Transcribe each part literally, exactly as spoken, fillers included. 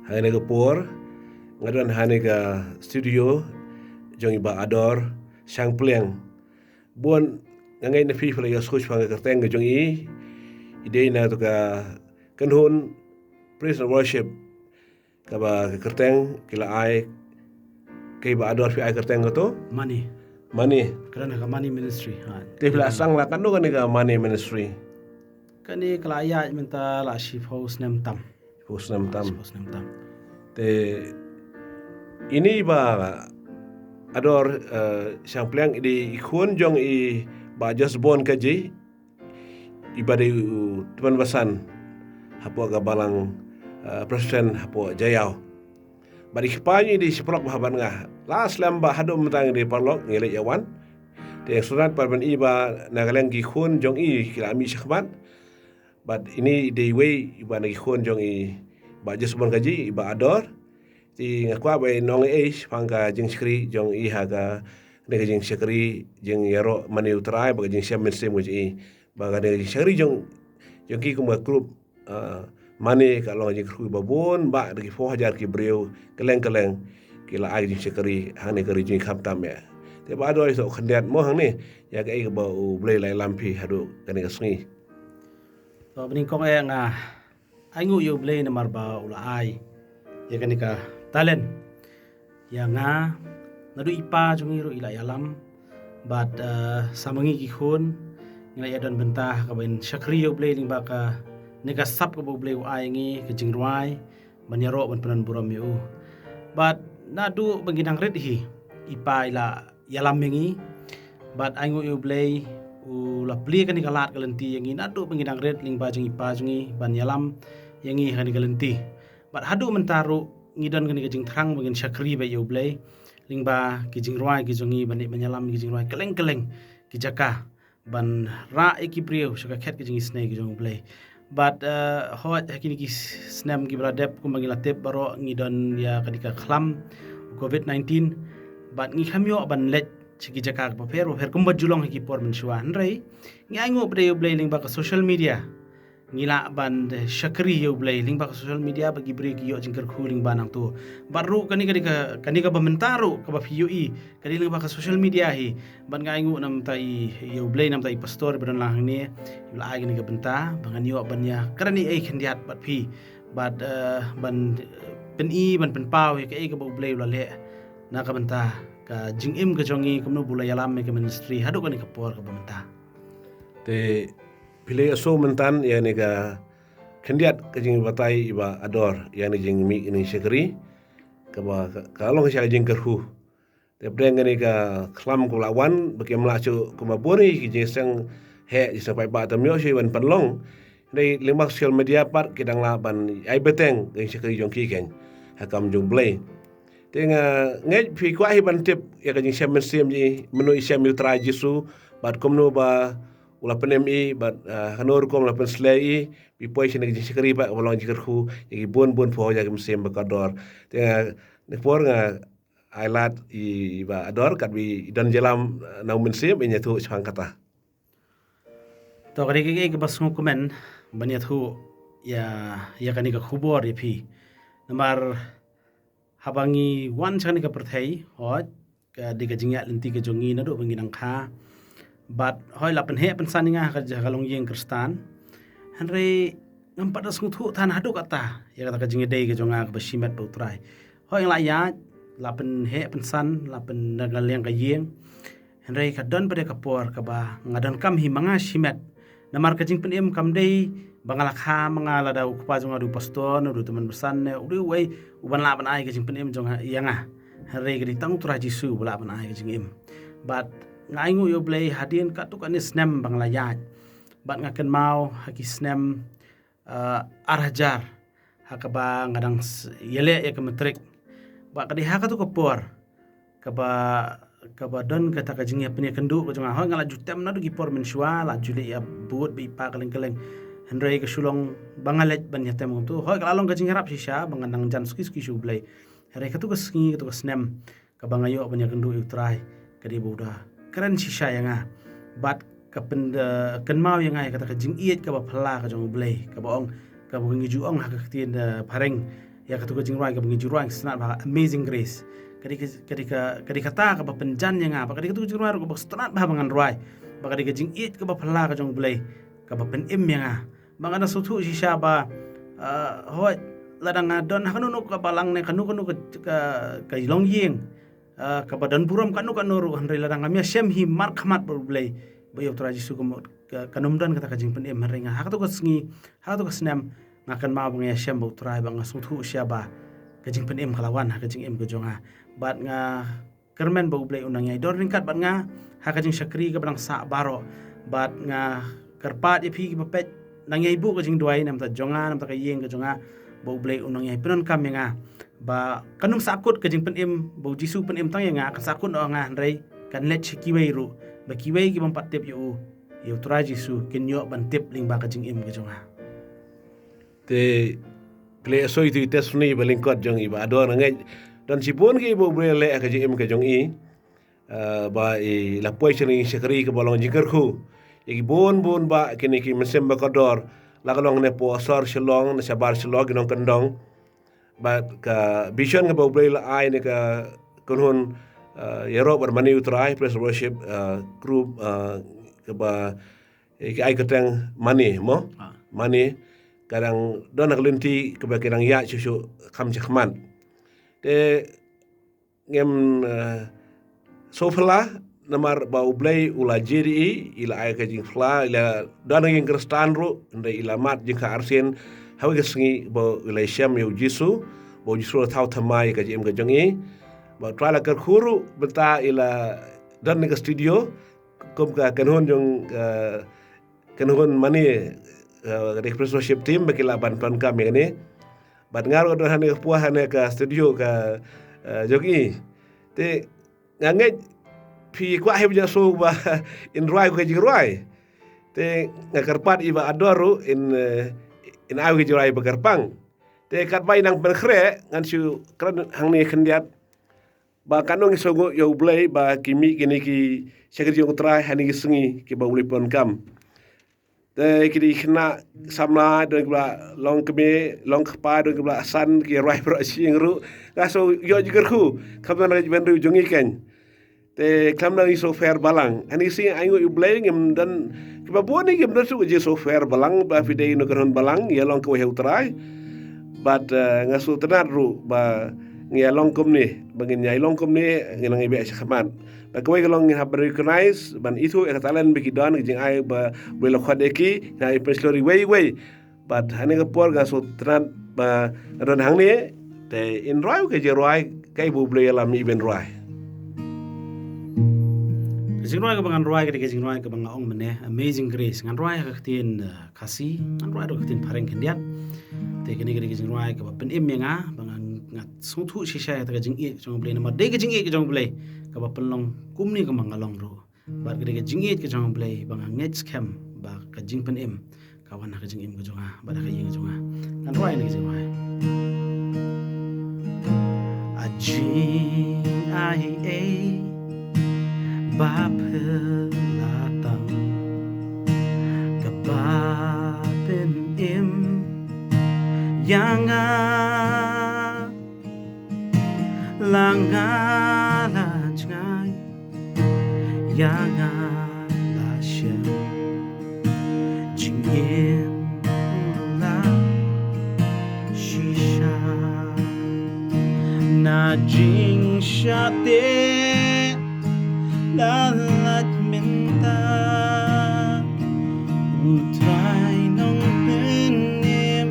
Ha kane ka por nga don ha kane ka studio jong i Bah Ador Shangpliang. Bun nga ngeit na phi phi la ïohsngew shaphang ka kyrteng ka jong i. I dei na katu ka kynhun praise and worship kaba ka kyrteng ki la ai, ka i Bah Ador phi ai kyrteng kato? Mane. Mane. Ka don ha ka Mane Ministry. Ha. Te phi la sdang la katno kane ka Mane Ministry? Kane ka la ïaid mynta la shiphew snem tam. Shiphew snem tam. Shiphew snem tam. Te ine i Bah Ador, eh, Shangpliang i dei i khun jong i Bah Jasbon Kaji, iba dei u tymmen basan hapoh ka balang, eh, president hapoh Jaïaw. Bad i kpa i dei shiprok bha bad nga. La slem ba haduh mynta ngi dei paralok, ngi leit ïa wan. Te sngewtynnat pat ban i ba na ka liang ki khun jong i ki la mih shakhmat. Bad ine i dei iwei iba na ki khun jong i Bah Jasbon Kaji, i Bah Ador. Te nga kwah ba in ong ei ei shaphang ka jingshakri jong i ha ka, kane ka jingshakri jingïaroh mane u Trai bad ka jingshem mynsiem ka jong i. Bad kane ka jingshakri jong, jong ki kum ka group, ah, Mane ka long ka jingkyrkhu ba bun bah da ki phew hajar ki briew kylleng kylleng ki la ai ka jingshakri hangne ka ri jong i khamtam eh. Te Bah Ador, ïa u khyndiat mo hangne ïa kaei kaba U Blei la ïalam phi haduh kane ka sngi. To, banyngkong eh nga ainguh ïa U Blei namar ba u la ai ïa kane ka talent ïa nga. Naduh i pa jong ngi ruh i la ïalam bad, eh, sa ma ngi ki khun ngi la ïadon bynta ha kaba in shakri ïa U Blei lyngba kane ka sap kaba U Blei u ai ïa ngi, ka jingrwai, ban ïaroh ban pyndon burom ïa u. Bad naduh ba ngi dang rit hi i pa i la ïalam ïa ngi. Bad ainguh ïa U Blei u la plie kane ka lad ka lynti ïa ngi naduh ba ngi dang rit lyngba jong i pa jong ngi ban ïalam ïa ngi ha kane ka lynti. Bad haduh mynta ruh ngi don kane ka jingthrang ba ngin shakri beit ïa U Blei lyngba ki jingrwai ki jong ngi ban leit ban ïalam ki jingrwai kylleng kylleng ki jaka ban rah ïa ki briew sha ka khet ka jingisynei ka jong U Blei. Bad, eh, hooid ha kine ki snem kiba la dep kumba ngi la tip baroh ngi don ïa kane ka khlam Covid nineteen. Bad ngi kham ïoh ban leit sha ki jaka bapher bapher kumba ju long ha ki por mynshuwa. Hynrei ngi ainguh pat ïa U Blei lyngba ka social media ngi lah ban, eh, shakri ïa U Blei lyngba ka social media bad ki briew ki ïoh jingkyrkhu lyngba nangto. Bad ruh kane ka dei ka, kane kaba mynta ruh kaba phi ïohi ka dei lyngba ka social media hi. Bad nga ainguh namar i, ïa U Blei namar i pastor ba don lang hangne iba la ai kane ka bynta ba ngan ïoh ban ïakren ei ei khyndiat bad phi bad, eh, ban, eh, pyni ban pynpaw ïa kaei kaba U Blei u la leh na ka bynta ka jingim ka jong ngi kumno ba u la ïalam ïa ka ministry haduh kane ka por kaba mynta. Te phi la ïohsngew mynta ïa kane ka khyndiat ka jingbatai i Bah Ador ïa kane ka jingmih kane ka shakri kaba ka, ka long sha ka jingkyrkhu. Te pdeng kane ka khlam kaba la wan ba kim lah shuh kumba bun hi ki jingseng heh jingseng paidbah tam ïoh shuh ban pynlong. Hynrei lyngba social media pat ki dang lah ban ai bteng ka jingshakri jong ki keiñ ha kam jong U Blei. Te nga ngeit phi kwah hi ban tip ïa ka jingshem mynsiem jong i, mano i shem ïa U Trai Jisu bad kumno ba u la pynim i bad, ah, hano rukom la pynsleh i, phi poi shane ka jingshakri pat kaba long jingkyrkhu ïa ki bun bun phew hajar ki mynsiem ba kordor. Te nga, na por nga ai lad i Bah Ador katba i don jingïalam, eh, na u mynsiem, in ïathuh shaphang kata. To, ka dei kaei kaba sngewkmen ban ïathuh ïa, ïa kane ka khubor ïa phi. Namar haba ngi wan sha kane ka pyrthei, hooid ka dei ka jingïaid lynti ka jong ngi naduh ba ngi dang kha. Bad hooid la pynheh pynsan ïa nga ha ka, ha ka longïing Khristan. Hynrei ngam pat da sngewthuh than haduh katta ïa kata ka jingïadei ka jong nga kaba shimet bad U Trai. Hooid nga la ïaid, la pynheh pynsan, la pynda ka liang ka ïing. Hynrei ka don pat de ka por kaba nga donkam hi ma nga shimet. Namar ka jingpynim kam dei ba nga la kha ma nga lada u kpa jong nga u dei u pastor ne u dei u tymmen basan ne u dei uei uban lah ban ai ka jingpynim jong nga ïa nga. Hynrei ka dei tang U Trai Jisu uba lah ban ai ka jingim. Bad nga ainguh ïa U Blei hadien katto katne snem ba nga la ïaid. Bad nga kynmaw ha ki snem, eh, ar hajar ha kaba nga dang s-, ïaleh ïa ka matric. Bad ka dei ha kato ka por kaba, kaba don kata ka jingïapynïakynduh ka jong nga. Hooid nga la ju tem naduh ki por mynshuwa, la ju leit ïabud bad i pa kylleng kylleng. Hynrei ka shu long ba nga leit ban ïatem kumto. Hooid ka la long ka jingïarap shisha ba nga nang jan suki suki sha U Blei. Hynrei kato ka sngi, kato ka snem kaba nga ïoh ban ïakynduh ïa U Trai ka dei ba u da kren shisha ïa nga. Bad ka pyn, eh, kynmaw ïa nga ïa kata ka jingïeit kaba phylla ka jong U Blei, kaba ong, kaba ngi ju ong ha ka ktien, eh, phareng, ïa katu ka jingrwai kaba ngi ju rwai, sngewtynnat bha, Amazing Grace. Ka dei ka, ka dei ka, ka dei kata kaba pynjan ïa nga, ba ka dei katu ka jingrwai ruh kaba sngewtynnat bha ba ngan rwai, ba ka dei ka jingïeit kaba phylla ka jong U Blei, kaba pynim ïa nga. Ba nga da sngewthuh shisha ba, ah, hooid, lada nga don ha kano kano ka balang ne kano kano ka, ka, ka longïing, ah, kaba don burom kano kano ruh, hynrei lada ngam ïashem hi markhmat bad U Blei, ba ïa U Trai Jisu ka mut, ka, kan ym don kata ka jingpynim. Hynrei nga ha katu ka sngi, ha katu ka snem, nga kynmaw ba nga ïashem bad U Trai, ba nga sngewthuh shisha ba ka jingpynim ka la wan ha ka jingim ka jong nga. Bad nga kyrmen ba U Blei un nang ïai don ryngkat bad nga ha ka jingshakri kaba dang sah baroh. Bad nga kyrpad ïa phi kiba peit, nang ïai buh ka jingduwai na bynta jong nga, na bynta ka ïing ka jong nga, ba U Blei un nang ïai pyndonkam ïa nga. Ba kan ym sahkut ka jingpynim ba U Jisu pynim tang ïa nga, kan sahkut noh ïa nga, hynrei kan leit sha kiwei ruh, ba kiwei ki bym pat tip ïa u, ïa U Trai Jisu kin ïoh ban tip lyngba ka jingim ka jong nga. Te phi la ïohsngew ïa i testimony ba lyngkot jong i Bah Ador. Nga ngeit don shibun kiba U Blei u la leh ha ka jingim ka jong i. Ah, ba i la poi sha ka jingshakri kaba long jingkyrkhu. Ïa ki bun bun bah kine ki mynsiem ba kordor, la ka long ne hapoh sor Shillong ne shabar Shillong, ki nongkyndong. Bad ka vision kaba U Blei u la ai ne ka kynhun, ah, ïaroh bad mane U Trai, praise worship, ah, group, ah, kaba, eh, ki ai kyrteng Mane, mo? Ah. Mane, ka dang don ha ka lynti kaba ki dang ïaid shuh shuh kham shakhmat. Te ngim, eh, sngewphylla namar ba U Blei u la jied ïa i, i la ai ka jingphylla, i la don ha ka jingkhristan ruh, hynrei i la mad jingkha arsien ha kawei ka sngi ba i la shem ïa U Jisu, ba U Jisu u la thaw thymmai ïa ka jingim ka jong i. Ba U Trai u la kyrkhu ruh, mynta i la don ha ka studio kum ka kynhun jong, eh, kynhun Mane, eh, ka dei ka praise worship team ba ki lah ban pyndonkam ïa kane. Bad nga ruh don hangne ka por, hangne ka studio ka, eh, jong i. Te nga ngeit phi kwah hi ba ïa shu ba in rwai ka jingrwai. Te nga kyrpad ïa i Bah Ador ruh in, eh, in ai ka jingrwai ba kyrpang. Te katba i nang pynkhreh, ngan shu kren hangne khyndiat. Ba katno ngi sngewnguh ïa U Blei ba ki mih kine ki shakri jong U Trai ha kine ki sngi kiba U Blei pyndonkam. Te ki dei ki khynnah samla, don kiba la long kmie, long kpa, don kiba la san, ki rwai baroh shi ïing ruh. Nga sngew ïoh jingkyrkhu, khamtam na ka jaitbynriew jong ngi keiñ. Te khlem da ngi sngewpher balang. Ha kine ki sngi ainguh ïa U Blei ngim don, kiba bun ngim don shuh ka jingsngewpher balang, ba phi dei nongkynhun balang, ïa long kawei ha U Trai. Bad, eh, nga sngewtynnat ruh ba ngi ïa long kumne, ba ngin ïa long kumne, ngin nang ïa beh shakhmat. Bad kawei ka long ngin hap ban recognize, ban ithuh ïa ka talent ba ki don, ka jingai ba U Blei u la khot ïa ki, ngin ïa pynshlur iwei iwei. Bad hangne ka por nga sngewtynnat ba nga don hangne, te in rwai ka jingrwai, kaei ba U Blei u la ïalam ïa i ban rwai. Ka jingrwai kaba ngan rwai ka dei ka jingrwai kaba nga ong mynne, Amazing Grace. Ngan rwai ha ka ktien, eh, Khasi, ngan rwai ruh ha ka ktien Phareng khyndiat. Te kane ka dei ka jingrwai kaba pynim ïa nga, ba nga, nga sngewthuh shisha ïa kata ka jingïeit ka jong U Blei, namar dei ka jingïeit ka jong U Blei kaba pynlong kumne kumba nga long ruh. Bad ka dei ka jingïeit ka jong U Blei ba nga ngeit skhem ba ka jingpynim ka wan ha ka jingim ka jong nga bad ha ka ïing ka jong nga. Ngan rwai ïa kane ka jingrwai. A jingai ei ba phylla tam, kaba pynim ïa nga, la nga la jngai, ïa nga la shem, jingim la shisha. Na jingshah te la lait mynta, U Trai Nongpynim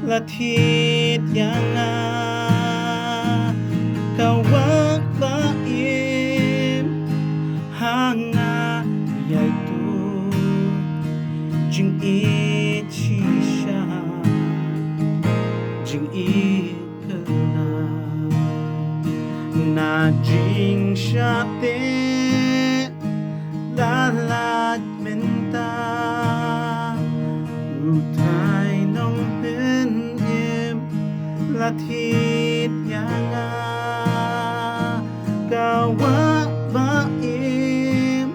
la thied ïa nga, ka wah ba im ha nga ïa itu, jingïeit shisha, jingïeit phylla. Na jingshah te la lait mynta, U Trai Nongpynim la thied ïa nga, ka wah ba im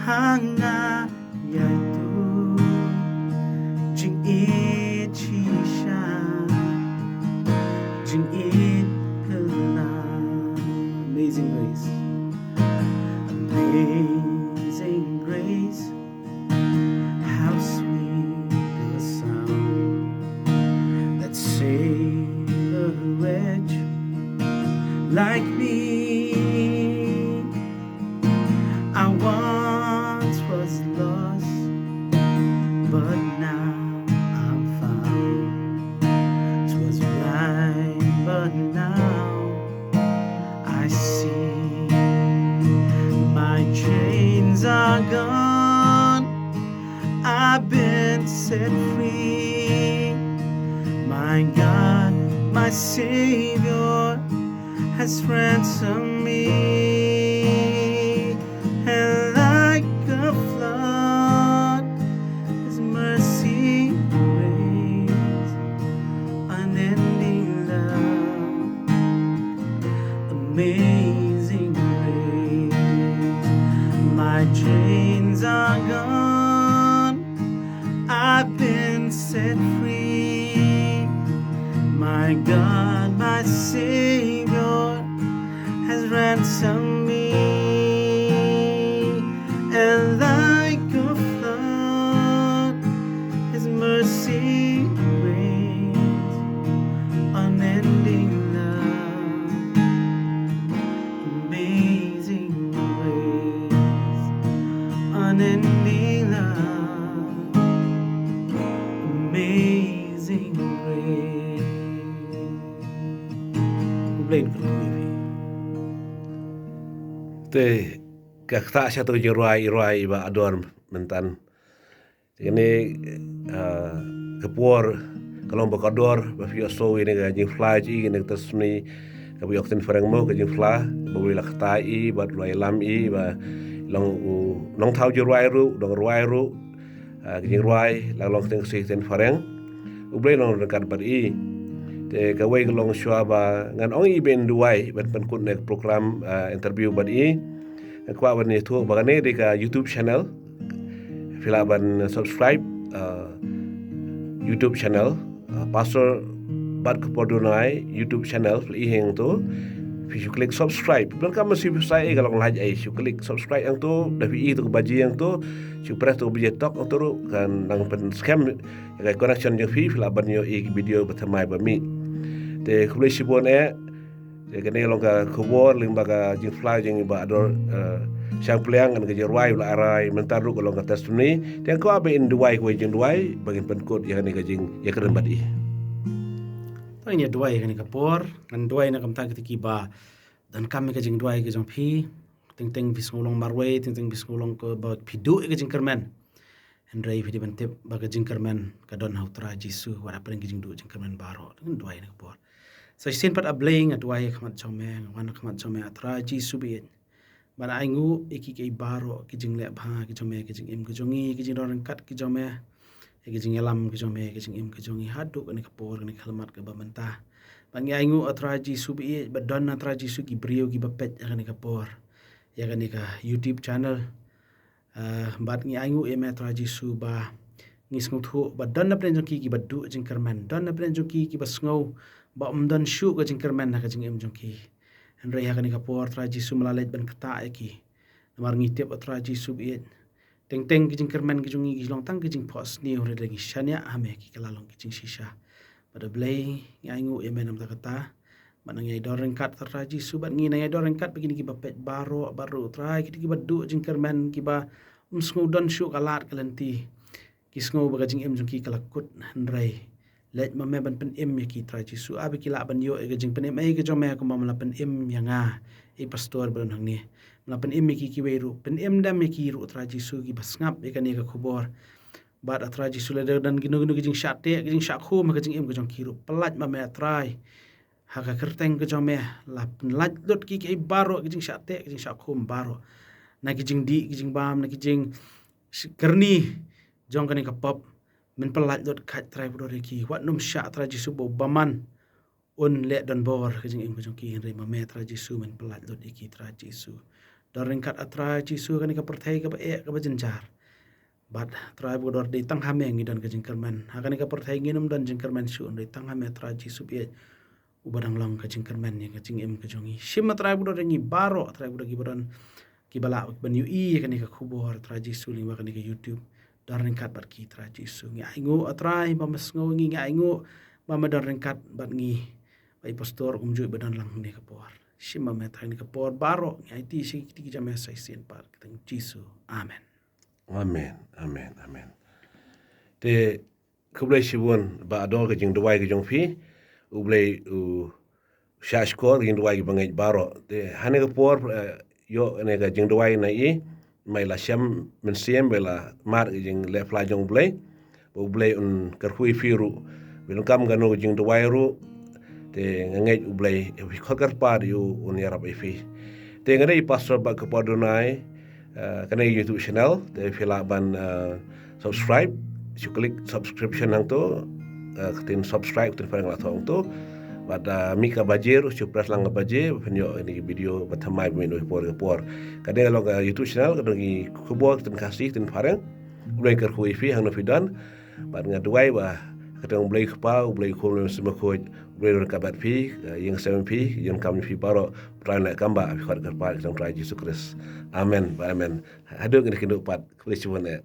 ha nga ïa itu, jingïeit shisha, like me. I once was lost, but now I'm found. Was blind, but now I see. My chains are gone. I've been set free. My God, my Savior has ransomed me. And like a flood, His mercy reigns, unending love, amazing grace. My chains are gone, I've been set free. My God, my Savior has ransomed me. And like a flood, His mercy reigns, unending love, amazing grace, unending love, amazing grace. Khublei khublei. Te ka ktah sha tu jingrwai, i rwai i Bah Ador Myntan. Te kane, ah, ka por ka long ba kordor ba phi ïohsngew ïa kane ka jingphla jong i, kane ka testimony kaba ïoh ktien phareng mo, ka jingphla ba U Blei la ktah ïa i bad la ïalam ïa i ba long u nongthaw jingrwai ruh, u nongrwai ruh. Ah, ka jingrwai la long ktien ksih ktien phareng. U Blei long ryngkat bad i. Te kawei ka long shuwa ba ngan ong i ba in duwai ban pynkut ïa ka program, ah, interview bad i. Nga kwah ban ïathuh ba kane dei ka YouTube channel. Phi lah ban subscribe, ah, YouTube channel, ah, Pastor Bat Kpor Dunai YouTube channel, phi lah i hangto. Phi shu klik subscribe. Donkam ma shu pisa ei ka long like ei, shu klik subscribe hangto, da phi i to ka baji hangto, shu press to ka baji tok hangto ruh kan nang pynskhem ïa ka connection jong phi, phi lah ban ïohi ïa ki video ba thymmai ba mih. Te khublei shibun eh. Te kane ka long ka khubor lyngba ka jingphla jong i Bah Ador, eh, Shangpliang, kane ka jingrwai u la rai, mynta ruh ka long ka testimony. Te nga kwah ba in duwai kawei jingduwai ba ngin pynkut ïa kane ka jingïakren bad i. To ngin ïa duwai ïa kane ka por, ngan duwai na ka bynta kita kiba donkam ïa ka jingduwai ka jong phi. Teng teng phi sngew long marwei, teng teng phi sngew long kaba phi duh ïa ka jingkyrmen. Hynrei phi dei ban tip ba ka jingkyrmen ka don ha U Trai Jisu, wat hapdeng ki jingduh jingkyrmen baroh. Te ngin duwai ïa kane ka por. Sa shisien pat, A Blei, nga duwai ha khmat jong me, nga wan ha khmat jong me, A Trai Jisu baieit. Ban ainguh ïa ki, ki baroh ki jingleh bha ki jong me, ki jingim ki jong ngi, ki jingdon ryngkat ki jong me, ïa ki jingïalam ki jong me, ki jingim ki jong ngi haduh kane ka por, kane ka khyllipmat kaba mynta. Ba ngi ainguh, A Trai Jisu baieit, ba don, A Trai Jisu, ki briew kiba peit ïa kane ka por, ïa kane ka YouTube channel. Ah, bad ngi ainguh ïa me, Trai Jisu, ba ngi sngewthuh ba don napdeng jong ki kiba duh jingkyrmen, don napdeng jong ki kiba sngew ba ym don shuh ka jingkyrmen ha ka jingim jong ki. Hynrei ha kane ka por, Trai Jisu, me la leit ban ktah ïa ki. Namar ngi tip, A Trai Jisu baieit, teng teng ki jingkyrmen ki jong ngi ki long tang ki jingphohsniew, hynrei lada ngi shaniah ha me, ki la long ki jingshisha. Bad A Blei, ngi ainguh ïa me namar kata. Bad nang ïai don ryngkat, Trai Jisu, bad ngi nang ïai don ryngkat bad kine kiba peit baroh, bad ruh, Trai, kito kiba duh jingkyrmen, kiba ym sngew don shuh ka lad ka lynti. Ki sngew ba ka jingim jong ki ka la kut, hynrei leit ma me ban pynim ïa ki, Trai Jisu, ah, ba ki lah ban ïoh ïa ka jingpynim ei ka jong me, kumba me la pynim ïa nga, i pastor ba don hangne. Me la pynim ïa ki kiwei ruh, pynim dem ïa ki ruh, Trai Jisu, kiba sngap ïa kane ka khubor. Bad, ah, Trai Jisu, lada don kino kino ki jingshah teh, ki jingshah khum ha ka jingim ka jong ki ruh, pyllait ma me, Trai. Ha ka kyrteng ka jong me, la pyllait lut ki, ki baroh ki jingshah teh, ki jingshah khum baroh. Na ki jingdih, ki jingbam, na ki jing sh-, kyrni jong kane ka pop, men pyllait lut, kait, Trai, ba kordor ïa ki. Wat nym shah, Trai Jisu, ba u bymman un leh donbor ha ka jingim ka jong ki, hynrei ma me, Trai Jisu, men pyllait lut ïa ki, Trai Jisu. Don ryngkat, ah, Trai Jisu, kane ka pyrthei kaba eh, kaba jynjar. Bad, Trai, ba kordor, dei tang ha me ngi don ka jingkyrmen. Ha kane ka pyrthei ngin ym don jingkyrmen shuh, hynrei tang ha me, Trai Jisu baieit, uba dang long ka jingkyrmen ïa ka jingim ka jong ngi. Shim, ah, Trai, ba kordor, ïa ngi baroh, Trai, ba kordor, kiba don, kiba lah ban ïohi ïa kane ka khubor, Trai Jisu, lyngba kane ka YouTube. Don ryngkat bad ki, Trai Jisu. Ngi ainguh, ah, Trai, ba me sngew ïa ngi, ngi ainguh ba me don ryngkat bad ngi. Ba i pastor kumjuh ba don lang ha kane ka por. Shim bam eh ha kane ka por baroh, ngi aiti shi kti ki jam eh sa shisien pat ha ka kyrteng Jisu. Amen. Amen, amen, amen. Te khublei shibun Bah Ador ka jingduwai ka jong phi. U Blei u shah shkor ka jingduwai kiba ngeit baroh. Te ha kane ka por, eh, ïoh kane ka jingduwai na i, ma i la shem mynsiem ba i la mad ka jingleh phla jong U Blei. Ba U Blei un kyrkhu ïa phi ruh. Ba i donkam kano ka jingduwai ruh. Te nga ngeit U Blei, ïa phi khot kyrpad ïa u un ïarap ïa phi. Te nga dei i Pastor Bah Kpoh Dunai, eh, kane ka YouTube channel, te phi lah ban, eh, subscribe, shu click subscription hangto, eh, ka ktien subscribe, ka ktien phareng la thoh hangto. Bad, eh, mih ka baje ruh, shu press lang ka baje, ba phin ïoh ïa kine ki video ba thymmai ba mih na ka por ka por. Ka dei ka long ka YouTube channel, ka don ki khubor, ka ktien Khasi, ka ktien phareng. U Blei un kyrkhu ïa phi, hangno phi don. Bad nga duwai ba ha ka kyrteng U Blei Kpa, U Blei Khun, U Blei Mynsiem Bakhuid, U Blei un ryngkat bad phi, eh, ïeng sem ïa phi, ïeng kam ïa phi baroh, Trai un leh kam ba, phi khot kyrpad ha ka kyrteng Trai Jisu Khrist. Amen, bad amen. Haduh ngi kynduh pat, khublei shibun eh.